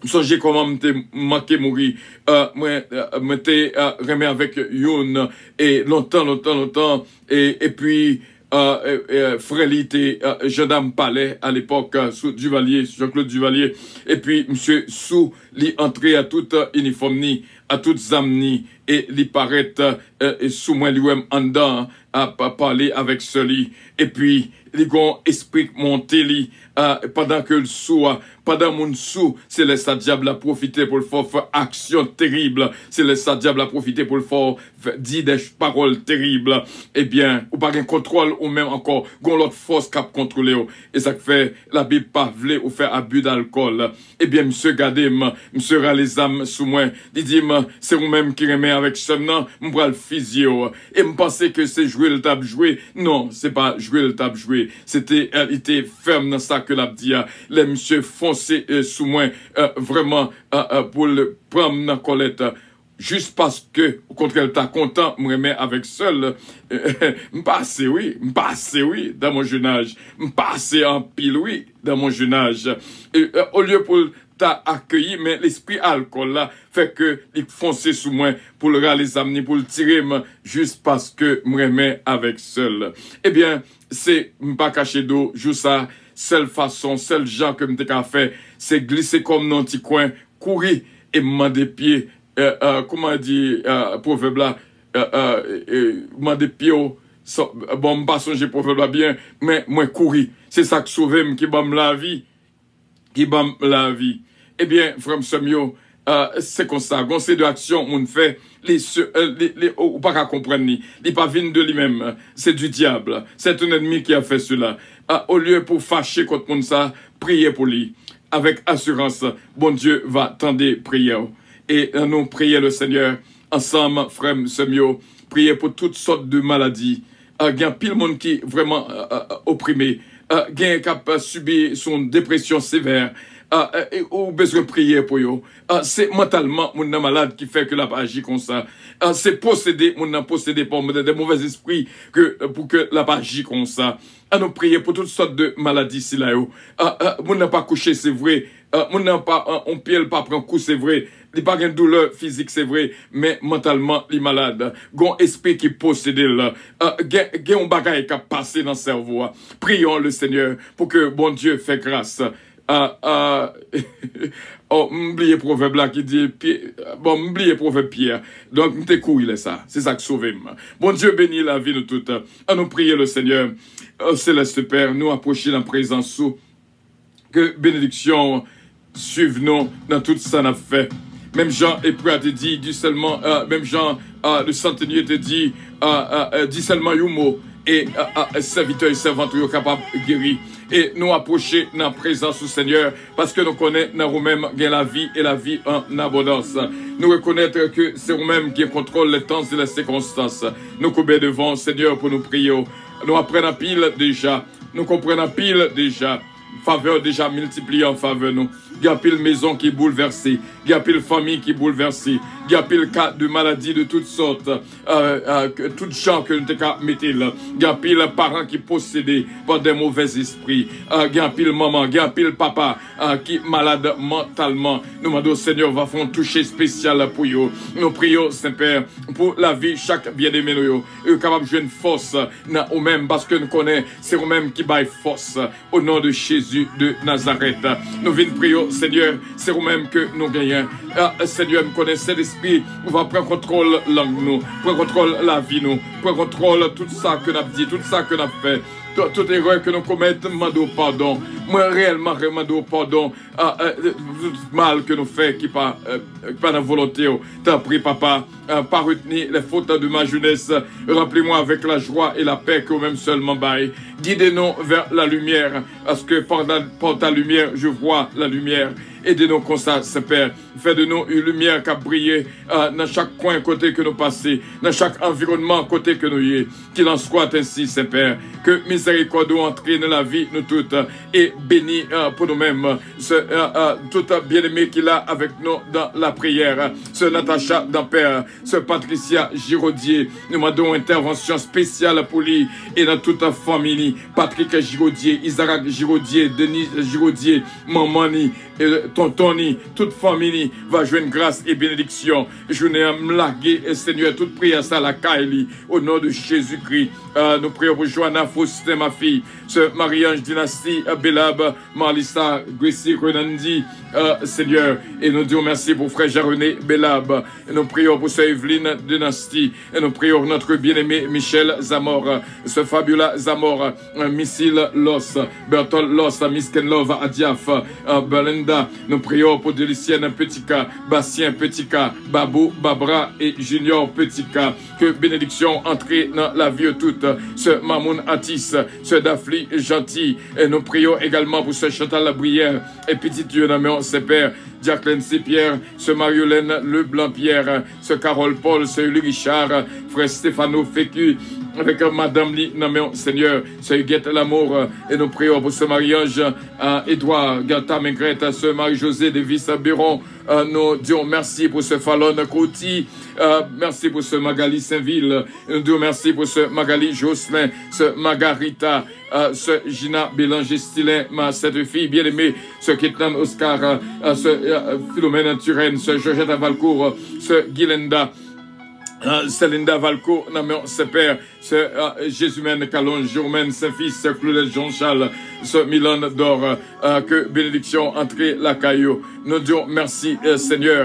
M sonje kòman m te manke mouri. A, mwen, a, mwen te, a, renmen avèk youn, e, lontan, lontan, lontan. E, epi, a, e, e, frè li te, a, jandam palè alepòk, a, sou Duvalier, Jean-Claude Duvalier. Epi, misye sou, li antre a tout, a, inifòm ni, a tout zam ni, e li parèt, a, e sou mwen, li wè m anndan, ap pale avèk sè li. Epi, li gon espri k monte li, a, pandan ke l sou, a, pandan moun sou, se lè sa dyab la pwofite pou l fè w fè aksyon terib. Se lè sa dyab la pwofite pou l fè w fè, di de pawòl terib. Ebyen, ou pa gen kontwòl ou menm ankò. Gon lòt fòs k ap kontwole w. E sa k fè Labib pa vle ou fè abi d alkòl. Ebyen, misye gade m, misye rale zam sou mwen. Li di m, "Se ou menm ki renmen avèk sè m nan, m pral fizye w." E m panse ke se jwe l t ap jwe. Non, se pa jwe l t ap jwe. Se te, e, li te fèm nan sa ke l ap di a. Lè misye fonse, e, sou mwen, e, vrèman, e, e, pou l pran m nan kòlèt, e, jis paske, okontrè, l ta kontan m renmen avèk sè l, e, m pase, wi, m pase, wi, dans mon jeune âge. M pase anpil, wi, dans mon jeune âge. E, e, olye pou l ta akeyi, men lespri alkòl la fè ke li fonse sou mwen pou l rale zam ni, pou l tire m, jis paske m renmen avèk sè l. Ebyen, se, m pa kache do, jou sa, sèl fason, sèl jan ke m te ka fè, se glise kò m nan yon ti kwen, kouri, e m mande pye, e, e, kòman di, e, pwovèb la, e, e, e, mande pye w, sa, bon, m pa sonje pwovèb la byen, men mwen kouri. Se sa k sove m, ki ban m lavi, ki ban m lavi. Ebyen, frè m, sè m yo, e, se konsa. Gon seri de aksyon moun fè, li, se, e, li, li, ou pa ka konprann li. Li pa vin de li menm. Se du diable. C'est un ennemi qui a fait cela. E, olye pou fache kont moun sa, priye pou li. Avec assurance, Bondye va tande priyè w. E, e, nou priye le Seigneur ansanm, frè m, sè m yo. Priye pou tout sòt de maladi. E, gen anpil moun ki vrèman, e, e, e, oprime. E, gen k ap, e, sibi sou yon depresyon sevè. E, e, e, ou bezwen priye pou yo. E, se mantalman moun nan malad ki fè ke l ap aji konsa. E, se posede moun nan posede pa de, de movèzespri ke, pou ke l ap aji konsa. An nou priye pou tout sòt de maladi sila yo. E, e, moun nan pa kouche, se vre. E, moun nan pa, e, on pye l pa pran kou, se vre. Li pa gen doulè fizik, se vre. Men mantalman, li malad. Gon espri ki posede l. E, gen, gen yon bagay k ap pase nan sèvo a. Prions le Seigneur pou ke Bondye fè gras. A, a, oh, m bliye pwovèb la ki di, Pyè, bon, m bliye pwovèb Pyè. Donk, m te kouri lè sa. Se sa k sove m. Bondye beni lavi nou tout. An nou priye le Seigneur. O Seleste Pè, nou apwoche nan prezans ou. Ke benediksyon swiv nou nan tout sa n ap fè. Menm jan Ebre a te di, di sèlman, e, menm jan, e, le santeniye te di, e, e, e, di sèlman yon mo, e, e, e, sèvitè e sèvant yo kapab geri. E nou apwoche nan prezans ou, Senyè, paske nou konnen nan ou menm gen lavi e lavi an abondans. Nou rekonèt ke se ou menm ki gen kontwòl les temps et les circonstances. Nou koube devan w, Senyè, pou nou priye w. Nou aprann anpil deja. Nou konprann anpil deja. Favè w deja miltipliye an favè nou. Gen anpil mezon ki boulvèse. Gen anpil fanmi ki boulvèse. Gen anpil ka de maladi de tout sòt. E, e, ke tout jan ke nou te ka mete l. Gen anpil paran ki posede pa de movèzespri. E, gen anpil manman, gen anpil papa, e, ki malad mantalman. Nou mande w, Senyè, w va fè yon touche espesyal pou yo. Nou priye w, Senpè, pou lavi chak byenneme nou yo. Yo kapab jwenn fòs nan ou menm, paske nou konnen se ou menm ki bay fòs. O non de Jezi de Nazarèt. Nou vin priye w, Senyè, se ou menm ke nou genyen. A, Senyè, m konnen Sentespri, ou va pran kontwòl lang nou, pran kontwòl lavi nou, pran kontwòl tout sa ke n ap di, tout sa ke n ap fè. Tout, tout erè ke nou komèt, m mande w padon. Mwen reyèlman mande w padon. A, a, tout mal ke nou fè ki pa, e, ki pa nan volonte w. Tanpri, Papa, euh, pardonne les fautes de ma jeunesse. Remplis-moi avec la joie et la paix que ou menm sèlman bay. Guide-nous vers la lumière, parce que par, la- par ta lumière, je vois la lumière. Ede nou konsa, Senpè. Fè de nou yon limyè k ap briye nan chak kwen kote ke nou pase, nan chak anviwònman kote ke nou ye. Qu'il en soit ainsi, Senpè. Ke mizèrikòd ou antre nan lavi nou tout e beni pou nou menm. Se tout byeneme ki la avèk nou dan lapriyè. Se Natacha Danpè, se Patricia Giraudier. Nou mande yon entèvansyon espesyal pou li e nan tout fanmi li. Patrick Giraudier, Isaac Giraudier, Denise Giraudier, manman li, tonton li, tout fanmi li va jwenn gras e benediksyon. Jounen an m lage, Senyè, tout priyè sa lakay li. O non de Jezikri, nou priye pou Joanna Faustin, ma fille, sè Marie-Ange Dynastie Belab, Marlisa Gracie Renandi, Senyè. E nou di w mèsi pou frè Jean René Belab. Nou priye pou sè Eveline Dynastie. E nou priye pou notre bien-aimé Michel Zamora, sè Fabiola Zamora, Misil Los, Bertol Los, Miss Kenlove Adiaf, Belinda. Nou priye pou Delicienne Petika, Bastien Petika, Babou Babra e Junior Petika. Ke benediksyon antre nan lavi yo tout. Sè Mamoun Atis, sè Dafli Janti. E nou priye egalman pou sè Chantal Brière e pitit yo nan men w, Senpè. Jacqueline St Pierre, sè Mariolène Leblanc Pierre, sè Carole Paul, sè Uli Richard, frè Stéphano Fécu, avèk madanm li nan men w, Senyè, sè Huguette Lamour, e nou priye pou sè Marie-Ange Edouard, Gerta Mengret, sè Marie-José Davis Béron. Nou di w mèsi pou sè Fallon Coty, mèsi pou sè Magali Sainvil, nou di w mèsi pou sè Magali Jocelyn, sè Margarita, sè Gina Bélanger Stilin, ma cette fille bien-aimée, sè Ketlan Oscar, sè Philomène Turenne, sè Georgette Valcourt, sè Guilenda, sè Linda Valcourt, nan men w, Senpè, sè Jésumaine Calonge, Germaine Saint-Fils, sè Claudette Jean-Charles, sè Milan Dor, ke benediksyon antre lakay yo. Nou di w mèsi, Senyè,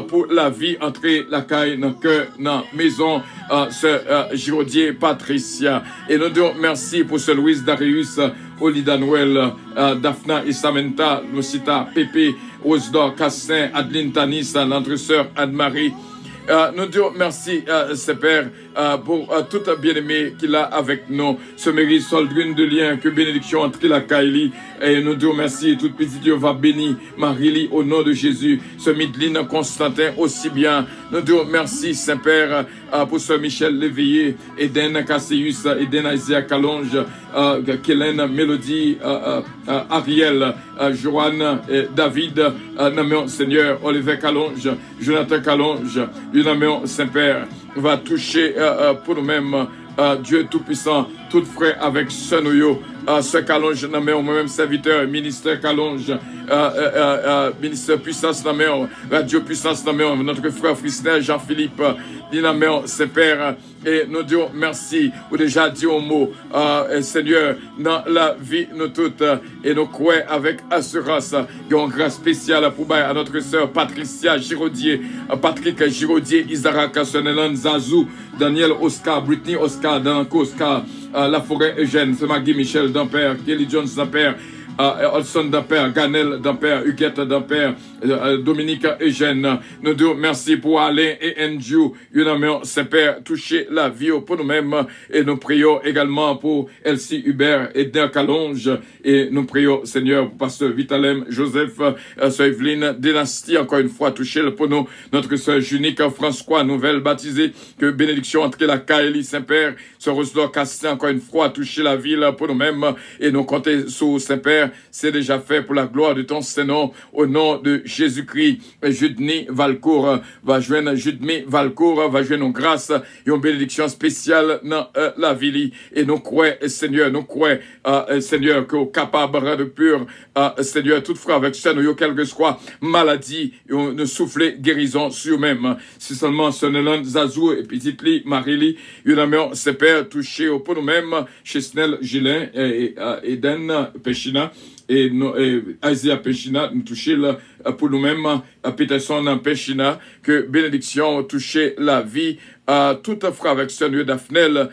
pou lavi antre lakay, nan kè, nan mezon sè Giraudier Patricia. E nou di w mèsi pou sè Louis Darius, Olida Noël, Daphna e Samantha, Lucita, Pepe, Rosedor Cassin, Adeline Tanis, notre sè Anne-Marie. Nou di w mèsi, Senpè, pou tout byeneme ki la avèk nou. Sè Mary Soldrin Delien, ke benediksyon antre lakay li. E nou di w mèsi, tout pitit yo va beni. Mari li, o non de Jezi. Sè Midlin Constantin, osi byen. Nou di w mèsi, Senpè, pou sè Michel Léveillé, Eden Cassius, Eden Isaiah Calonge, Kelen Mélodie, Ariel, Joanne, David, nan men w, Senyè, Oliver Calonge, Jonathan Calonge, yo nan men w, Senpè. Va touche pou nou menm, Dye Toupisan, tout frè avèk sè nou yo. Sè Calonge nan men w, mwen menm sèvitè, ministè Calonge, ministè Pwisans nan men w, radyo Pwisans nan men w, notre frè Frisner Jean Philippe, li nan men w, Senpè. E nou di w mèsi, ou deja di yon mo, Senyè, nan lavi nou tout. E nou kwè avèk asirans gen yon gras espesyal pou bay a notre sè Patricia Giraudier, Patrick Giraudier, Isaac, sè Nelan Zazou, Daniel Oscar, Britney Oscar, Dananko Oscar, Laforet Eugène, sè Maggie Michel Danpè, Kelly Jones Danpè, Hudson Danpè, Ganel Danpè, Huguette Danpè, Dominique Eugène. Nou di w mèsi pou Alain e Andrew. Yo nan men w, Senpè, touche lavi yo pou nou menm. E nou priye w egalman pou Elsie Hubert, Edner Calonge. E nou priye w, Senyè, pou pastè Vitalem Joseph, sè Eveline Dynastie, encore une fois, touche l pou nou. Notre sè Junique François, nouvèl batize, ke benediksyon antre lakay li, Senpè. Sè Rosedor Castin, encore une fois, touche lavi l pou nou menm. E nou konte sou ou, Senpè. C'est déjà fait pour la gloire de ton Saint-Nom, au nom de Jésus-Christ. Judny Valcourt va jwenn, Judmy Valcourt va jwenn yon gras, yon benediksyon espesyal nan lavi li. E nou kwè, Senyè, nou kwè, Senyè, ke w kapab rande pur, Senyè, tout frè avèk sè nou yo, kèlkeswa maladi, nou soufle gerizon sou yo menm. Si sèlman sè Nelan Zazou e pitit li, mari li, yo nan men w, Senpè, touche yo pou nou menm. Chesnel Gilin, Eden Pechina, e Isaiah Pechina, nou touche l pou nou menm. Peterson Pechina, ke benediksyon touche lavi tout frè avèk sè nou yo, Daphnel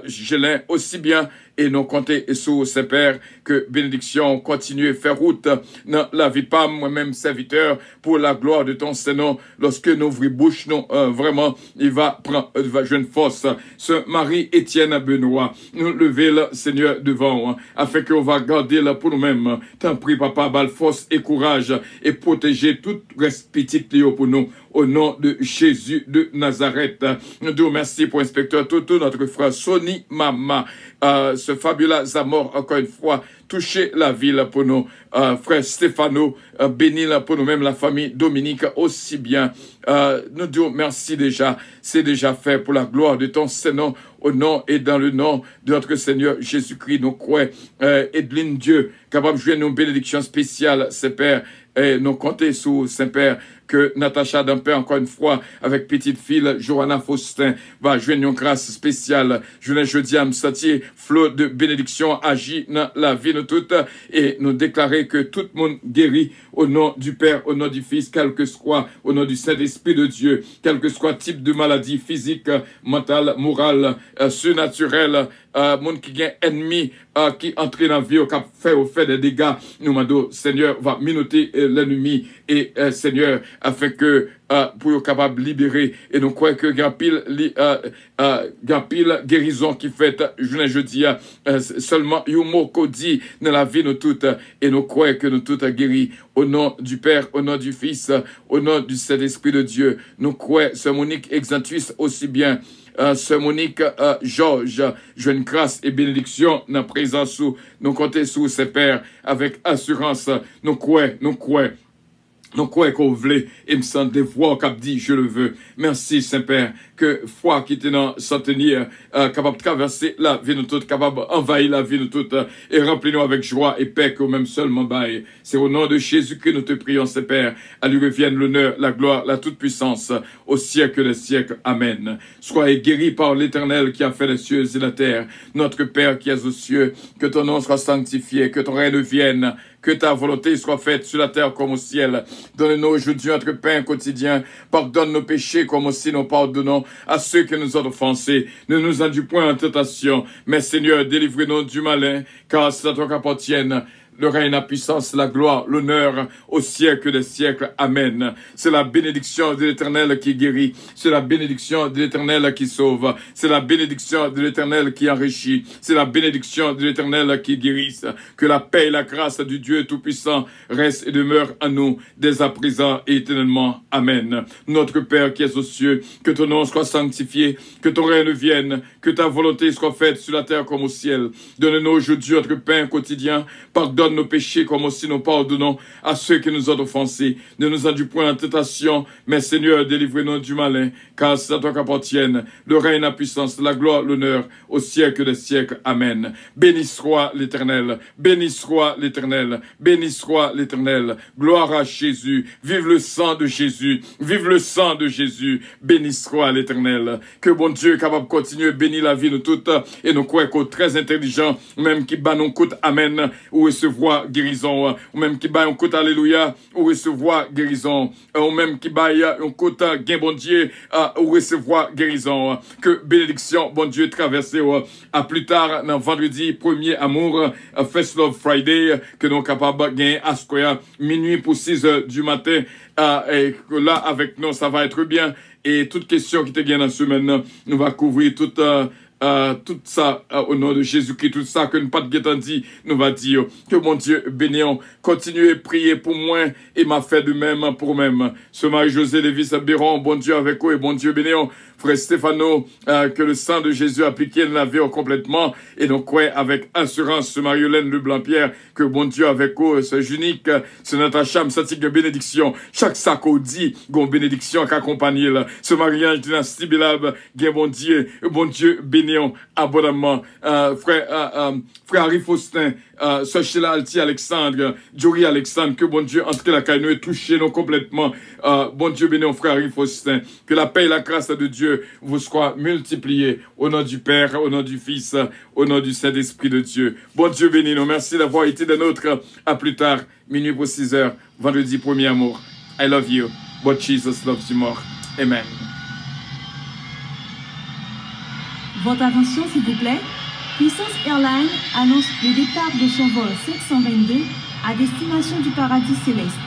Gilin, osi byen E nou konte sou ou, Senpè, ke benediksyon kontinye fè wout nan lavi pa m, mwen menm sèvitè, pour la gloire de ton Saint Nom. Lòske nou ouvri bouch nou, euh, vrèman, li va pran, euh, va jwenn fòs. Sè Marie Etienne Benoît, nou leve l, Senyè, devan ou, afin ke ou va gade l pou nou menm. Tanpri, Papa, ba l fòs e kouraj e pwoteje tout rès pitit li yo pou nou. Au nom de Jésus de Nazareth. Nous disons merci pour inspecteur Toto, notre frère Sony Mama, euh, ce fabuleux Zamor, encore une fois, toucher la ville pour nous. Euh, frère Stefano, euh, bénis la pour nous-mêmes, la famille Dominique aussi bien. Euh, nous disons merci déjà, c'est déjà fait pour la gloire de ton Saint Nom, au nom et dans le nom de notre Seigneur Jésus-Christ. Nous croyons, euh, Edline Dieu, kapab jwenn yon benediksyon espesyal, Senpè. E nou konte sou ou, Senpè, ke Natacha Dampè, encore une fois, avec petite fille Johanna Faustin, va jwenn yon gras espesyal. Jounen jodi a, m santi flot de benediksyon aji nan lavi nou tout. E nou deklare ke tout moun geri au nom du Père, au nom du Fils, quel que soit, au nom du Saint-Esprit de Dieu, quel que soit type de maladie physique, mentale, morale, euh, surnaturelle, euh, moun ki gen ènmi, euh, ki antre nan vi yo, k ap fè yo fè de dega. Nou mande w, Senyè, va minote, euh, lènmi e, euh, Senyè, afin ke, euh, pou yo kapab libere. E nou kwè ke gen anpil li, euh, euh, gen anpil gerizon ki fèt jounen jodi a. Euh, s-, sèlman yon mo ke w di nan lavi nou tout, euh, e nou kwè ke nou tout, euh, geri. Au nom du Père, au nom du Fils, euh, au nom du Saint-Esprit de Dieu. Nou kwè sè Monique Exantus osi byen, euh, sè Monique, euh, Georges, jwenn gras e benediksyon nan prezans ou. Nou konte sou ou, Senpè, avèk asirans. Nou kwè, nou kwè. Nou kwè ke w vle, e m santi vwa w k ap di, "Je le veux." Mèsi, Senpè, ke fwa ki te nan Santeni, euh, kapab travèse lavi nou tout, kapab anvayi lavi nou tout, euh, e ranpli nou avèk jwa e pè ke ou menm sèlman bay. C'est au nom de Jésus que nous te prions, Saint Père. À lui reviennent l'honneur, la gloire, la toute-puissance, au siècle des siècles. Amen. Soyez guéris par l'Éternel qui a fait les cieux et la terre. Notre Père qui es aux cieux, que ton nom soit sanctifié, que ton règne vienne, que ta volonté soit faite sur la terre comme au ciel. Donne-nous aujourd'hui notre pain quotidien. Pardonne nos péchés comme aussi nous pardonnons à ceux qui nous ont offensés. Ne nous induis point en tentation, mais Seigneur, délivre-nous du malin, car c'est à toi qu'appartiennent le règne, la puissance, la gloire, l'honneur au siècle des siècles. Amen. C'est la bénédiction de l'Éternel qui guérit. C'est la bénédiction de l'Éternel qui sauve. C'est la bénédiction de l'Éternel qui enrichit. C'est la bénédiction de l'Éternel qui guérit. Que la paix et la grâce du Dieu Tout-Puissant reste et demeure en nous dès à présent et éternellement. Amen. Notre Père qui es aux cieux, que ton nom soit sanctifié, que ton règne vienne, que ta volonté soit faite sur la terre comme au ciel. Donne-nous aujourd'hui notre pain quotidien. Pardonne nos péchés comme aussi nous pardonnons à ceux qui nous ont offensés. Ne nous induis point en tentation, mais Seigneur, délivre-nous du malin, car c'est à toi qu'appartiennent le règne, la puissance, la gloire, l'honneur au siècle des siècles. Amen. Béni soit l'Éternel, béni soit l'Éternel, béni soit l'Éternel. Gloire à Jésus. Vive le sang de Jésus. Vive le sang de Jésus. Béni soit l'Éternel. Ke Bondye kapab kontinye beni lavi nou tout. E nou kwè ke w trè entèlijan. Ou menm ki ba nou kout amèn, ou resevwa gerizon. Ou menm ki ba yon kout alelouya, ou resevwa gerizon. Ou menm ki bay yon kout gen Bondye, ou resevwa gerizon. Ke benediksyon Bondye travèse w. A pli ta nan vandredi premye Amour, First Love Friday, ke nou kapab gen askwè a minui pou sis è di maten. E la avèk nou, ça va être bien. E tout kesyon ki te gen nan semèn nan, nou va kouvri tout, euh, euh, tout sa, euh, au nom de Jésus-Christ, tout sa ke n pa t gentan di, nou va di yo. Ke Bondye beni w. Kontinye priye pou mwen e m a fè de menm pou ou menm. Sè Marie José Lévis Béron, Bondye avèk ou e Bondye beni w. Frè Stefano, euh, ke le san de Jezi aplike nan lavi w konplètman. E nou kwè avèk asirans, Sè Marie Hélène Leblanc Pierre, ke Bondye avèk ou, sè Junik, sè Natacha, m santi gen benediksyon. Chak sa ke w di, gen benediksyon k akonpanye l. Sè Marie-Ange Dynastie Bilab, gen Bondye, Bondye beni w abondamman. Euh, frè, euh, euh, frè Harry Faustin, euh, sè Sheila Alti Alexandre, Jory Alexandre, ke Bondye antre lakay nou e touche nou konplètman. Euh, Bondye beni w, frè Harry Faustin. Que la paix et la grâce de Dieu vous soit multipliée. Au nom du Père, au nom du Fils, au nom du Saint-Esprit de Dieu. Bondye beni nou. Merci d'avoir été des nôtres. À plus tard, minuit pour six heures, vendredi premier Amour. I love you, but Jesus loves you more. Amen. Votre attention, s'il vous plaît. Puissance Airlines annonce le départ de son vol cinq cent vingt-deux à destination du paradis céleste.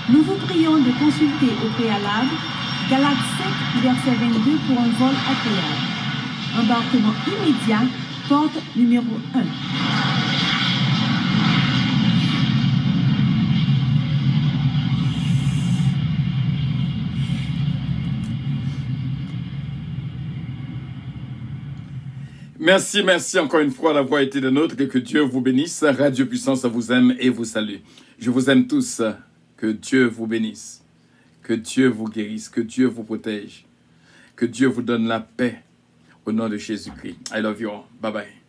Nous vous prions de consulter au préalable Galate cinq, verset vingt-deux pour un vol agréable. Embarquement immédiat, porte numéro un. Merci, merci encore une fois d'avoir été des nôtres et que Dieu vous bénisse. Radio Puissance vous aime et vous salue. Je vous aime tous. Que Dieu vous bénisse. Que Dieu vous guérisse. Que Dieu vous protège. Que Dieu vous donne la paix. Au nom de Jésus-Christ. I love you all. Bye bye.